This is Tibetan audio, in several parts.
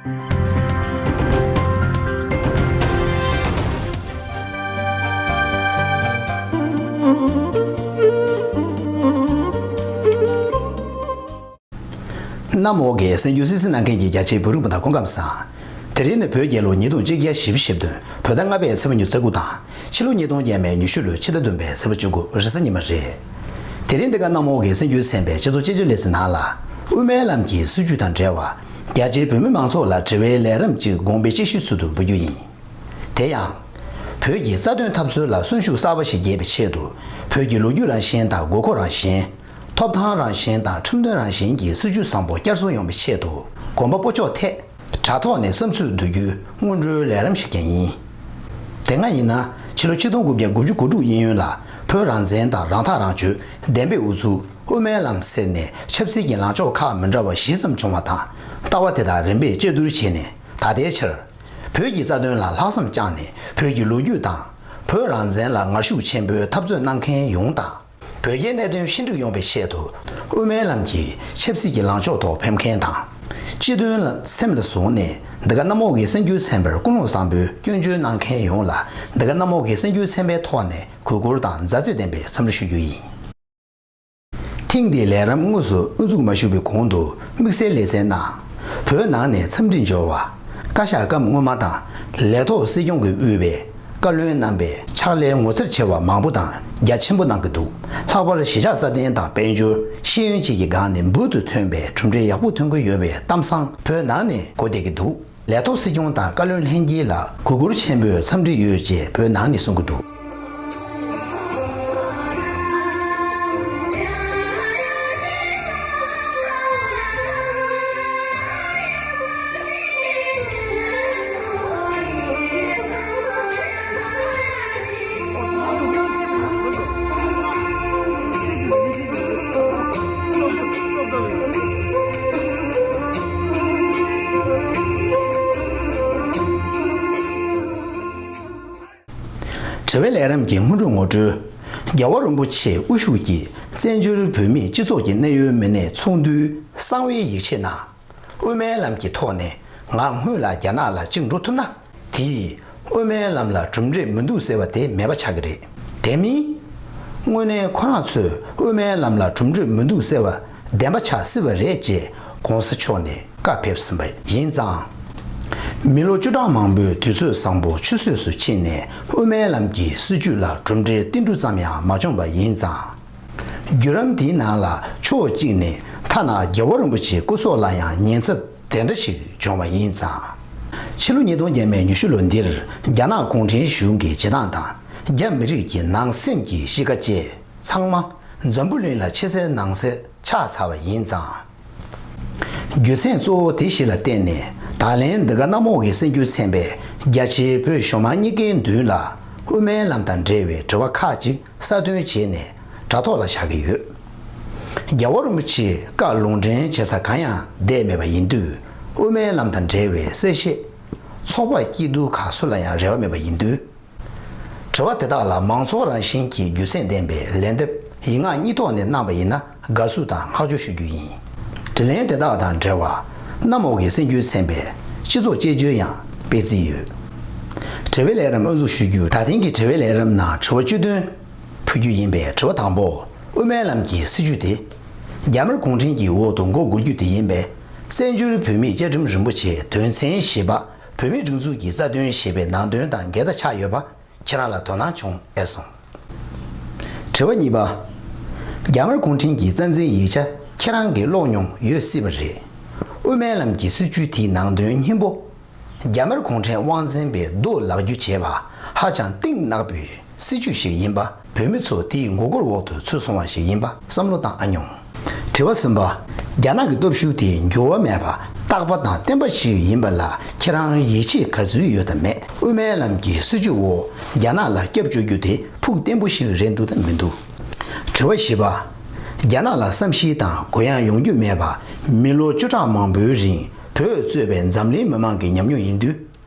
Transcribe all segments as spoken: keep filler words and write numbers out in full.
གནམ་འོག་གི་གསར་འགྱུར་གསན་གཟིགས་གནང་མཁན་གྱི་རྒྱ་ཆེའི་བོད་རིགས་པ་དང་སྐུ་ཁམས་བཟང་། དེ་རིང་ནི་བོད་རྒྱལ་ལོ་ཉིས་སྟོང་ཆིག་བརྒྱ་བཞི་བཅུ་ཞེ་བདུན་བོད་ཟླ་ལྔ་པའི་ཚེས་པ་ཉི་ཤུ་རྩ་དགུ་དང་། ཕྱི་ལོ་ཉིས་སྟོང་བརྒྱ་མེད་ཉི་ཤུ་ལོའི་ཕྱི་ཟླ་བདུན་པའི་ཚེས་པ་བཅུ་དགུ་རེས་གཟའ་ཉི་མ་རེད། དེ་རིང་འདི་ག་གནམ་འོག་གི་གསར་འགྱུར་གསན་པའི་སྤྱི་ཚོགས་དཔྱད་བརྗོད་ལེ་ཚན་ནང་ལ། དབུ་མའི་ལམ་གྱི་སྲིད་བྱུས་དང་འབྲེལ་བ། རྒྱ་ཆེའི་བོད་མི་མང་ཚོགས་ལ་དྲི་བའི་ལས་རིམ་གཅིག་དགོངས་པའི་དཔྱད་གཞིའི་ཚུལ་དུ་འབུལ་རྒྱུ་ཡིན། དེ་ཡང་། བོད་ཀྱི་རྩ་དོན་འཐབ་རྩོད་ལ་གསོན་ཤུགས་གསར་པ་ཞིག་རྒྱས་པའི་ཆེད་དུ། བོད་ཀྱི་ལོ་རྒྱུས་རང་བཞིན་དང་དགོས་མཁོ་རང་བཞིན། ཐོབ་ཐང་རང་བཞིན་དང་ཁྲིམས་དོན་རང་བཞིན་གྱི་སྲིད་བྱུས་བཟང་པོ་བསྐྱར་གསོ་ཡོང་བའི་ཆེད་དུ། དགོན་པ་སྤོ་ཆོག་ཐད། དྲ་ཐོག་ནས་བསམ་ཚུལ་བསྡུ་རྒྱུའི་སྔོན་འགྲོའི་ལས་རིམ་ཞིག་ཀྱང་ཡིན། དེ་སྔ་ཡིན་ན། ཕྱི་ལོ་ཆིག་སྟོང་དགུ་བརྒྱ་དགུ་བཅུ་གོ་དྲུག་གཡས་གཡོན་ལ། བོད་རང་བཙན་དང་རང་ཐག་རང་གཅོད་བདེན་པའི་ཨུ་ཚུགས་དབུ་མའི་ལམ་ཟེར་ནས་ཆབ་སྲིད་ཀྱི་ལངས་ཕྱོགས་ཁག་མི་འདྲ་བ་བཞི་ཙམ་བྱུང་བ་དང་། ལྟ་བ་དེ་དག་རིམ་པས་དཔྱད་བསྡུར་བྱས་ནས། ད་ལྟའི་ཆར། བོད་ཀྱི་རྩ་དོན་ལ་ལྷག་བསམ་བཅངས་ནས་བོད་ཀྱི་ལོ་རྒྱུས་དང་། བོད་རང་བཙན་ལ་ངར་ཤུགས་ཆེན་པོས་འཐབ་རྩོད་གནང་མཁན་ཡོངས་དང་། བོད་རྒྱའི་གནད་དོན་ཕྱིར་འགྲིག་ཡོང་བའི་ཆེད་དུ། དབུ་མའི་ལམ་གྱི་ཆབ་སྲིད་ཀྱི་ལངས་ཕྱོགས་ཐོག་ཕེབས་མཁན་དང་། སྤྱི་དོན་ལ་སེམས་ལ་བཟུང་ནས་འདི་ག་གནམ་འོག་གི་གསར་འགྱུར་གསན་པར་ཀུན་སློང་བཟང་པོས་སྐྱོན་བརྗོད་གནང་མཁན་ཡོངས་ལ། འདི་ག་གནམ་འོག་གི་གསར་འགྱུར་ཚན་པའི་ཐོག་ནས་གུས་བཀུར་དང་མཛའ་བརྩེ་ལྡན་པའི་འཚམས་འདྲི་ཞུ་རྒྱུ་ཡིན། ཐེངས་འདིའི་ལས་རིམ་དངོས་སུ་དབུ་འཛུགས་མ་ཞུས་པའི་གོང་དུ་དམིགས་བསལ་ལེ་ཚན་ནང་། བོད་ནང་ནས་འཚམས་འདྲི་འབྱོར་བ། བཀའ་ཤག་སྐབས་སྔོན་མ་དང་ལས་ཐོག་སྲིད་སྐྱོང་གིས་དབུས་པའི་བཀའ་བློན་རྣམ་པས་ཕྱག་ལས་ངོ་མཚར་ཆེ་བ་མང་པོ་དང་རྒྱ་ཆེན་པོ་གནང་གི་འདུག་ལྷག་པར་གཞིས་ཆགས་སྲ་བརྟན་དང་དཔལ་འབྱོར། ཤེས་ཡོན་བཅས་ཀྱི་སྒང་ནས་འབུར་དུ་ཐོན་པའི་གྲུབ་འབྲས་ཡག་པོ་ཐོན་གྱི་ཡོད་པའི་གཏམ་བཟང་བོད་ནང་ནས་གོ་བསྡད་ཀྱི་འདུག་ལས་ཐོག་སྲིད་སྐྱོང་དང་བཀའ་བློན་ལྷན་རྒྱས་ལ་གུས་བཀུར་ཆེན་པོས་འཚམས་འདྲི་ཡོད་ཅེས་བོད་ནང་ནས་གསུང་གི་འདུག་དྲི་བའི་ལས་རིམ་གྱི་སྔོན་འགྲོའི་ངོ་སྤྲོད། རྒྱལ་བ་རིན་པོ་ཆེའི་དབུ་བཞུགས་ཀྱིས་བཙན་བྱོལ་བོད་མིའི་སྤྱི་ཚོགས་ཀྱི་གནད་ཡོད་མི་སྣའི་ཚོགས་འདུའི་གསང་བའི་ཡིག་ཆའི་ནང་། དབུ་མའི་ལམ་གྱི་ཐོག་ནས་ང་སྔོན་ལ་རྒྱ་ནག་ལ་གཅིག་འགྲོ་ཐུབ་ན། དེས་དབུ་མའི་ལམ་ལ་གྲུབ་འབྲས་མི་འདུག་ཟེར་བ་དེ་མེད་པ་ཆགས་ཀྱི་རེད། དེ་མིན། དངོས་གནས་ཁོ་རང་ཚོས་དབུ་མའི་ལམ་ལ་གྲུབ་འབྲས་མི་འདུག་ཟེར་བ་བདེན་པ་ཆགས་སྲིད་པ་རེད་ཅེས་གོང་ས་མཆོག་ནས་བཀའ་ཕེབས་ཟིན་པ་ཡིན་ཙང་། མི་ལོ་བཅུ་ཕྲག་མང་པོའི་དུས་ཚོད་བཟང་པོ་ཆུད་ཟོས་སུ་ཕྱིན་ནས་དབུ་མའི་ལམ་གྱི་སྲིད་བྱུས་ལ་གྲུབ་འབྲས་ཏིལ་འབྲུ་ཙམ་ཡང་མ་བྱུང་བ་ཡིན་ཙང་། བརྒྱུད་རིམ་དེའི་ནང་ལ་ཕྱོགས་གཅིག་ནས་ཐ་ན་རྒྱལ་བ་རིན་པོ་ཆེའི་སྐུ་སྲོག་ལ་ཡང་ཉེན་ཚབས་དེ་འདྲ་ཞིག་བྱུང་བ་ཡིན་ཙང་། ཕྱི་ལོ་ཉིས་སྟོང་བརྒྱ་མེད་ཉི་ཤུ་ལོ་འདིར་རྒྱ་ནག་གུང་ཁྲན་གཞུང་གི་བྱེད་སྟངས་དང་རྒྱ་མི་རིགས་ཀྱི་ནང་སེམས་ཀྱི་གཤིས་ཀ་བཅས་ཚང་མ་འཛམ་བུ་གླིང་ལ་ཕྱེ་སའི་ནང་གསེས་ཆགས་ཚར་བ་ཡིན་ཙང་། རྒྱུ་མཚན་གཙོ་བོ་དེ་ཞིག་ལ་བརྟེན་ནས་ད་ལན་འདི་ག་གནམ་འོག་གི་གསར་འགྱུར་ཚན་པས་རྒྱ་ཆེའི་བོད་གཞུང་མང་གཉིས་ཀའི་མདུན་ལ་དབུ་མའི་ལམ་དང་འབྲེལ་བའི་དྲི་བ་ཁག་ཅིག་གསར་འདོན་བྱས་ནས་དྲ་ཐོག་ལ་བཞག་གི་ཡོད། རྒྱལ་བ་རིན་པོ་ཆེའི་བཀའ་ལུང་འདྲེན་བྱེད་ས་གང་ཡང་བསྡད་མེད་པ་ཡིན་དུས། དབུ་མའི་ལམ་དང་འབྲེལ་བའི་གསལ་བཤད། ཚོགས་པ་སྐྱིད་སྡུག་ཁག་སུ་ལ་ཡང་རེ་བ་མེད་པ་ཡིན་དུས། དྲི་བ་དེ་དག་ལ་མང་ཚོགས་རང་བཞིན་གྱི་རྒྱུ་མཚན་ལྡན་པའི་ལན་འདེབས་ཡིག་ངག་གཉིས་ཐོག་ནས་གནང་བ་ཡིན་ན་དགའ་བསུ་དང་བསྔགས་བརྗོད་ཞུ་རྒྱུ་ཡིན། དྲི་ལན་དེ་དག་དང་འབྲེལ་བ་གནམ་འོག་གི་གསར་འགྱུར་ཚན་པས་སྤྱི་ཚོགས་དཔྱད་བརྗོད་ཡང་སྤེལ་རྩིས་ཡོད། དྲི་བའི་ལས་རིམ་དབུ་འཛུགས་ཞུ་རྒྱུ། ད་ཐེངས་ཀྱི་དྲི་བའི་ལས་རིམ་ནང་དྲི་བ་བཅུ་བདུན་ཕུལ་རྒྱུ་ཡིན་པས། དྲི་བ་དང་པོ། དབུ་མའི་ལམ་གྱི་སྲིད་བྱུས་དེ་རྒྱ་དམར་གུང་ཁྲན་གྱི་འོག་ཏུ་མགོ་སྒུར་རྒྱུ་དེ་ཡིན་པས། བཙན་བྱོལ་བོད་མིའི་བཅའ་ཁྲིམས་རིན་པོ་ཆེའི་དོན་ཚན་བཞི་པ། བོད་མིའི་སྒྲིག་འཛུགས་ཀྱི་རྩ་དོན་ཞེས་པའི་ནང་དོན་དང་འགལ་ཟླ་ཆགས་ཡོད་པ་ཁྱེད་རང་ལ་དོ་སྣང་བྱུང་ཨེ་སོང་། དྲི་བ་གཉིས་པ། རྒྱ་དམར་གུང་ཁྲན་གྱི་རྩ་འཛིན་ཡིག་ཆ་ཁྱེད་རང་གིས་ཀློག་མྱོང་ཡོད་སྲིད་པ་རེད། དབུ་མའི་ལམ་གྱི་སྲིད་བྱུས་དེའི་ནང་དོན་སྙིང་པོ། རྒྱ་དམར་གུང་ཁྲན་དབང་འཛིན་པའི་རྡོ་ལག་བརྒྱུད་བྱས་པ་ཧ་ཅང་གཏིང་ནག་པོའི་སྲིད་བྱུས་ཤིག་ཡིན་པ། བོད་མི་ཚོ་དེའི་མགོ་སྐོར་འོག་ཏུ་ཚུད་སོང་བ་ཞིག་ཡིན་པ་བསམ་བློ་བཏང་ཨ་མྱོང་། དྲི་བ་གསུམ་པ། རྒྱ་ནག་གི་སྟོབས་ཤུགས་དེ་འགྱུར་བ་མེད་པ་རྟག་པ་དང་བརྟན་པ་ཞིག་ཡིན་པ་ལ་ཁྱེད་རང་ཡིད་ཆེས་ག་ཚོད་ཡོད་དམ་མེད། དབུ་མའི་ལམ་གྱི་སྲིད་བྱུས་འོག་རྒྱ་ནག་ལ་སྐྱབས་བཅོལ་རྒྱུ་དེ་ཕུགས་བརྟན་པོ་ཞིག་རེད་འདུག་དམ་མི་འདུག། དྲི་བ་བཞི་པ། རྒྱ་ནག་ལ་བསམ་ཤེས་དང་གུ་ཡངས་ཡོང་རྒྱུ་མེད་པ། མི་ལོ་བཅུ་ཕྲག་མང་པོའི་རིང་བོད་གཙོས་པའི་འཛམ་གླིང་མི་མང་གི་ཉམས་མྱོང་ཡིན་དུས།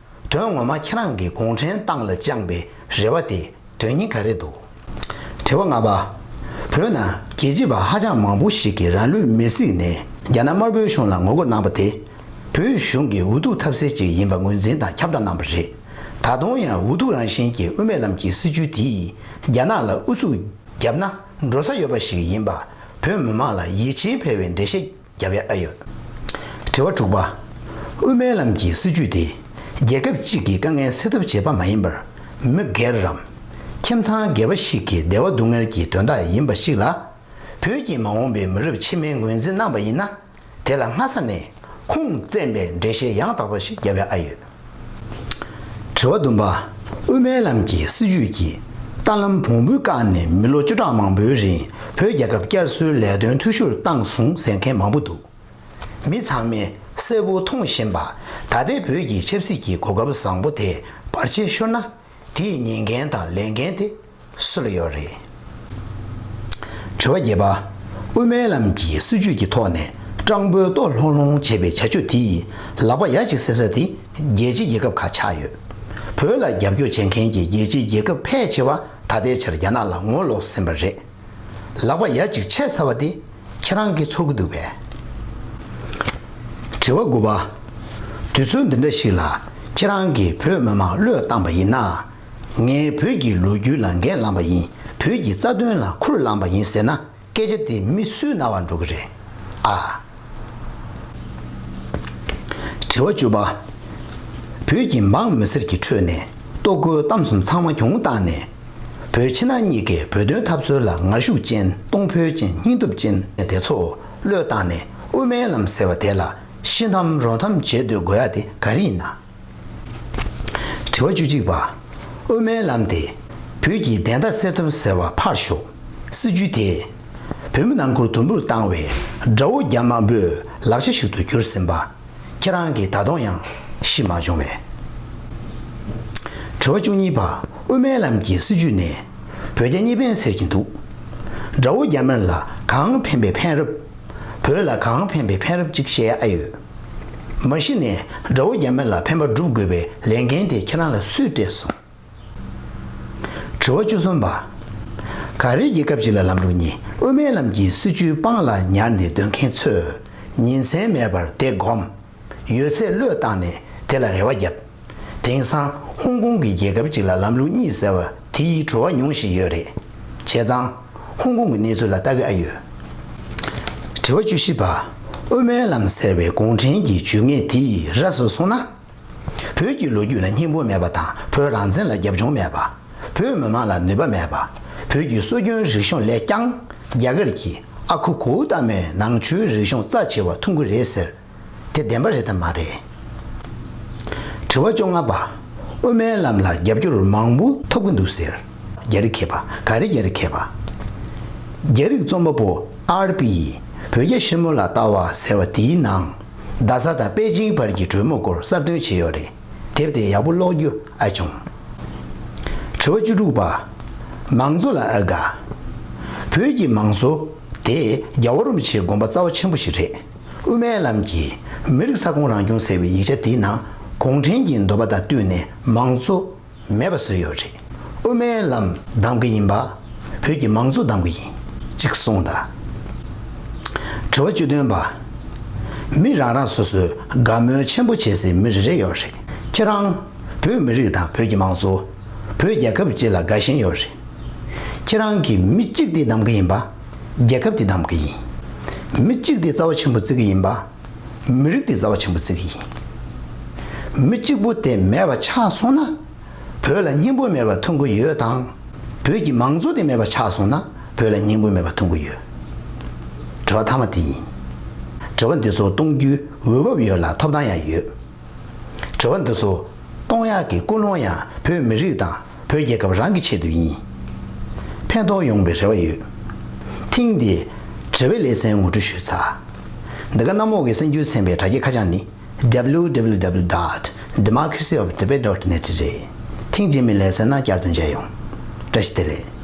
དོན་ངོ་མ་ཁྱེད་རང་གིས་གུང་ཁྲན་ཏང་ལ་བཅངས་པའི་རེ་བ་དེ་དོན་སྙིང་ག་རེ་འདུག། དྲི་བ་ལྔ་པ། བོད་ནང་རྒྱལ་གཅེས་པ་ཧ་ཅང་མང་པོ་ཞིག་གིས་རང་ལུས་མེར་བསྲེགས་ནས་རྒྱ་ནག་དམར་པོའི་གཞུང་ལ་ངོ་རྒོལ་གནང་པ་དེ། བོད་གཞུང་གི་འུ་ཐུག་ཐབས་ཟད་ཅིག་ཡིན་པ་ངོས་འཛིན་དང་ཁྱབ་བསྒྲགས་གནང་བ་རེད། ད་དུང་ཡང་འུ་ཐུག་རང་བཞིན་གྱི་དབུ་མའི་ལམ་གྱི་སྲིད་བྱུས་དེས་རྒྱ་ནག་ལ་ཨུ་ཚུགས་བརྒྱབ་ན་འགྲོ་ས་ཡོད་པ་ཞིག་ཡིན་པ་བོད་མི་མང་ལ་ཡིད་ཆེས་འཕེར་བའི་འགྲེལ་བཤད་རྒྱབ་ཡ་ཨ་ཡོད། དྲི་བ་དྲུག་པ། དབུ་མའི་ལམ་གྱི་སྲིད་བྱུས་དེ་རྒྱལ་ཁབ་གཅིག་གི་དཀའ་ངལ་སེལ་ཐབས་བྱེད་པ་མ་ཡིན་པར། མི་སྒེར་རམ། ཁྱིམ་ཚང་སྒེར་པ་ཞིག་གི་བདེ་བ་སྡུག་བསྔལ་གྱི་དོན་དག་ཡིན་པ་ཞིག་ལ། བོད་ཀྱི་མ་འོངས་པའི་མི་རབས་ཕྱི་མས་ངོས་འཛིན་གནང་པ་ཡིན་ན། དེ་ལ་སྔ་ས་ནས་ཁུངས་བཙན་པའི་འགྲེལ་བཤད་ཡང་དག་པ་ཞིག་རྒྱབ་ཡ་ཨ་ཡོད། དྲི་བ་བདུན་པ། དབུ་མའི་ལམ་གྱི་སྲིད་བྱུས་ཀྱིས་རྟ་ལམ་བོང་བུས་བཀག་ནས་མི་ལོ་བཅུ་ཕྲག་མང་པོའི་རིང་བོད་རྒྱལ་ཁབ་བསྐྱར་གསོའི་ལས་དོན་འཐུས་ཤོར་བཏང་སོང་ཟེར་མཁན་མང་པོ་འདུག་མི་ཚང་མས་གསལ་པོ་མཐོང་བཞིན་པ། ད་ལྟའི་བོད་ཀྱི་ཆབ་སྲིད་ཀྱི་གོ་སྐབས་བཟང་པོ་དེ་བར་ཆད་ཤོར་ན། དེའི་ཉེས་འགན་དང་ལས་འགན་དེ་སུ་ལ་ཡོད་རེད། དྲི་བ་བརྒྱད་པ། དབུ་མའི་ལམ་གྱི་སྲིད་བྱུས་ཀྱི་ཐོག་ནས་སྤྲང་པོའི་ལྟོ་ལྷོང་ལྷོང་བྱེད་པའི་བྱ་སྤྱོད་དེས་ལག་པ་ཡ་གཅིག་སེ་ས་དེ་རྒྱལ་སྤྱིའི་རྒྱལ་ཁབ་ཁག་ཆགས་ཡོད། བོད་ལ་རྒྱབ་སྐྱོར་བྱེད་མཁན་གྱི་རྒྱལ་སྤྱིའི་རྒྱལ་ཁབ་ཕལ་ཆེ་བ་ད་ལྟའི་ཆར་རྒྱ་ནག་ལ་ངོ་ལོག་ཟིན་པ་རེད། ལག་པ་ཡ་གཅིག་ཆད་ཚར་བ་དེ་ཁྱེད་རང་གིས་ཚོར་གི་འདུག་པས། དྲི་བ་དགུ་པ། དུས་ཚོད་འདི་འདྲ་ཞིག་ལ་ཁྱེད་རང་གིས་བོད་མི་མང་བློས་བཏང་པ་ཡིན་ན། ངས་བོད་ཀྱི་ལོ་རྒྱུས་ལ་འགན་བླངས་པ་ཡིན། བོད་ཀྱི་རྩ་དོན་ལ་ཁུར་བླངས་པ་ཡིན་ཟེར་ན། སྐད་ཆ་དེ་མི་སུའི་རྣ་བར་འགྲོ་གི་རེད། ཨ། དྲི་བ་བཅུ་པ། བོད་ཀྱི་འབངས་མི་སེར་གྱི་ཁྲོད་ནས་ལྟོ་གོས་གཏམ་གསུམ་ཚང་མ་གྱོང་བཏང་ནས། བོད་ཕྱི་ནང་གཉིས་ཀའི་བོད་དོན་འཐབ་རྩོད་ལ་ངར་ཤུགས་ཅན་གཏོང་ཕོད་ཅན་སྙིང་སྟོབས་ཅན་དེ་ཚོ་བློས་བཏང་ནས་དབུ་མའི་ལམ་ཟེར་བ་དེ་ལ་ཤི་འཐམ་རོ་འཐམ་བྱེད་སྡོད་དགོས་ཡ་དེ་ག་རེ་ཡིན་ན། དྲི་བ་བཅུ་གཅིག་པ། དབུ་མའི་ལམ་དེ་བོད་ཀྱི་བདེན་མཐའ་གསལ་ཐབས་ཟེར་བ་ཕར་ཞོག་སྲིད་བྱུས་དེས་བོད་མི་ནང་ཁུལ་དུམ་བུར་བཏང་བའི་དགྲ་བོ་རྒྱ་དམར་པོའི་ལག་ཆ་ཞིག་ཏུ་གྱུར་ཟིན་པ། ཁྱེད་རང་གིས་ད་དུང་ཡང་ཤེས་མ་བྱུང་བས། དྲི་བ་བཅུ་གཉིས་པ། དབུ་མའི་ལམ་གྱི་སྲིད་བྱུས་ནས་བོད་རྒྱ་གཉིས་ཕན་ཟེར་གྱིན་འདུག་དགྲ་བོ་རྒྱ་དམར་ལ་གང་ཕན་པའི་ཕན་རབས། བོད་ལ་གང་ཕན་པའི་ཕན་རབས་ཅིག་བཤད་ཡ་ཨ་ཡོད། མ་གཞི་ནས་དགྲ་བོ་རྒྱ་དམར་ལ་ཕན་པ་སྒྲུབ་དགོས་པའི་ལས་འགན་དེ་ཁྱེད་རང་ལ་སུས་སྤྲད་སོང་། དྲི་བ་བཅུ་གསུམ་པ། ག་རེ་རྒྱལ་ཁབ་ཅིག་ལ་ལམ་ལུགས་གཉིས། དབུ་མའི་ལམ་གྱི་སྲིད་བྱུས་སྤང་ལ་ཉར་ནས་སྡོད་མཁན་ཚོས་ཉིན་མཚན་མེད་པར་དེ་སྒོམ། ཡོད་ཚད་བློས་བཏང་ནས་དེ་ལ་རེ་བ་བརྒྱབ། དེང་སང་ཧོང་ཀོང་གི་རྒྱལ་ཁབ་ཅིག་ལ་ལམ་ལུགས་གཉིས་ཟེར་བ་དེ་ཡི་བྲོ་བ་མྱོང་བཞིན་ཡོད་རེད། བྱས་ཙང་ཧོང་ཀོང་གི་གནས་ཚུལ་ལ་ལྟ་གི་ཨ་ཡོད། དྲི་བ་བཅུ་བཞི་པ། དབུ་མའི་ལམ་ཟེར་བའི་གུང་ཁྲན་གྱི་ཇུས་ངན་དེ་ཡི་ར་བཟི་སོང་ན། བོད་ཀྱི་ལོ་རྒྱུས་ལ་སྙིང་པོ་མེད་པ་དང་བོད་རང་བཙན་ལ་རྒྱབ་ལྗོངས་མེད་པ། བོད་མི་མང་ལ་ནུས་པ་མེད་པ། བོད་ཀྱི་སྲོལ་རྒྱུན་རིག་གཞུང་ལས་ཀྱང་རྒྱ་གར་གྱི་ཨ་ཁུ་གུ་ཏ་མའི་ནང་ཆོས་རིག་གཞུང་རྩ་ཆེ་བ་མཐོང་གི་རེད་ཟེར། དེ་བདེན་པ་རེད་དམ་མ་རེད། དྲི་བ་བཅོ་ལྔ་པ། དབུ་མའི་ལམ་ལ་རྒྱབ་སྐྱོར་མང་པོ་ཐོབ་ཀྱི་འདུག་ཟེར། རྒྱ་རིགས་མཁས་པ། ག་རེ་རྒྱ་རིགས་མཁས་པ། རྒྱ་རིགས་རྩོམ་པ་པོ་ཨར་པི་ཡིས་བོད་རྒྱ་ཞི་མོལ་ལ་ལྟ་བ་ཟེར་བ་དེའི་ནང་རྡ་ས་དང་པེ་ཅིང་བར་གྱི་གྲོས་མོལ་སྐོར་གསར་འདོན་བྱས་ཡོད་རེད། དེབ་དེ་ཡག་པོ་ཀློག་རྒྱུ་ཨ་བྱུང་། དྲི་བ་བཅུ་དྲུག་པ། མང་གཙོ་ལ་ཨ་དགའ། བོད་ཀྱི་མང་གཙོ་དེ་རྒྱལ་བ་རིན་པོ་ཆེའི་དགོངས་པ་རྩ་བ་ཆེན་པོ་ཞིག་རེད། དབུ་མའི་ལམ་གྱིས་མི་རིགས་ས་ཁོངས་རང་སྐྱོང་ཟེར་བའི་ཡིག་ཆ་དེའི་ནང་གུང་ཁྲན་གྱི་འདོད་པ་དང་བསྟུན་ནས་མང་གཙོ་མེད་པ་བཟོས་ཡོད་རེད། དབུ་མའི་ལམ་བདམས་ཀྱི་ཡིན་པ། བོད་ཀྱི་མང་གཙོ་བདམས་ཀྱི་ཡིན། གཅིག་གསུངས་དང་། དྲི་བ་བཅུ་བདུན་པ། མི་རང་རང་སོ་སོའི་དགའ་མོས་ཆེན་པོ་བྱེད་སའི་མི་རེ་རེ་ཡོད་རེད། ཁྱེད་རང་བོད་མི་རིགས་དང་བོད་ཀྱི་མང་གཙོ། བོད་རྒྱལ་ཁབ་བཅས་ལ་དགའ་ཞེན་ཡོད་རེད། ཁྱེད་རང་གིས་མི་གཅིག་དེ་བདམས་ཀྱི་ཡིན་པ། རྒྱལ་ཁབ་དེ་བདམས་ཀྱི་ཡིན། མི་གཅིག་དེ་རྩ་བ་ཆེན་པོ་བརྩི་གི་ཡིན་པ། མི་རིགས་དེ་རྩ་བ་ཆེན་པོ་བརྩི་གི་ཡིན། མི་གཅིག་པོ་དེ་མེད་པ་ཆགས་སོང་ན། བོད་ལ་སྙིང་པོ་མེད་པ་མཐོང་གི་ཡོད་དང་། བོད་ཀྱི་མང་གཙོ་དེ་མེད་པ་ཆགས་སོང་ན་བོད་ལ་སྙིང་པོ་མེད་པ་མཐོང་གི་ཡོད། དྲི་བ་མཐའ་མ་དེ་ཡིན། དྲི་བ་འདི་ཚོ་གཏོང་རྒྱུའི་འོས་བབ་ཡོད་ལ་ཐོབ་ཐང་ཡང་ཡོད། དྲི་བ་འདི་ཚོ་གཏོང་ཡག་གི་ཀུན་སློང་ཡང་བོད་མི་རིགས་དང་བོད་རྒྱལ་ཁབ་རང་གི་ཆེད་དུ་ཡིན། ཕན་ཐོགས་ཡོང་བའི་རེ་བ་ཡོད། ཐེངས་འདིའི་དྲི་བའི་ལེ་ཚན་ངོ་སྤྲོད་ཞུས་ཚར། འདི་ག་གནམ་འོག་གི་གསར་འགྱུར་ཚན་པའི་དྲ་རྒྱའི་ཁ་བྱང་ནི། W W W dot democracy of tibet dot net རེད། ཐེངས་རྗེས་མའི་ལེ་ཚན་ནང་བསྐྱར་དུ་མཇལ་ཡོང་། བཀྲ་ཤིས་བདེ་ལེགས།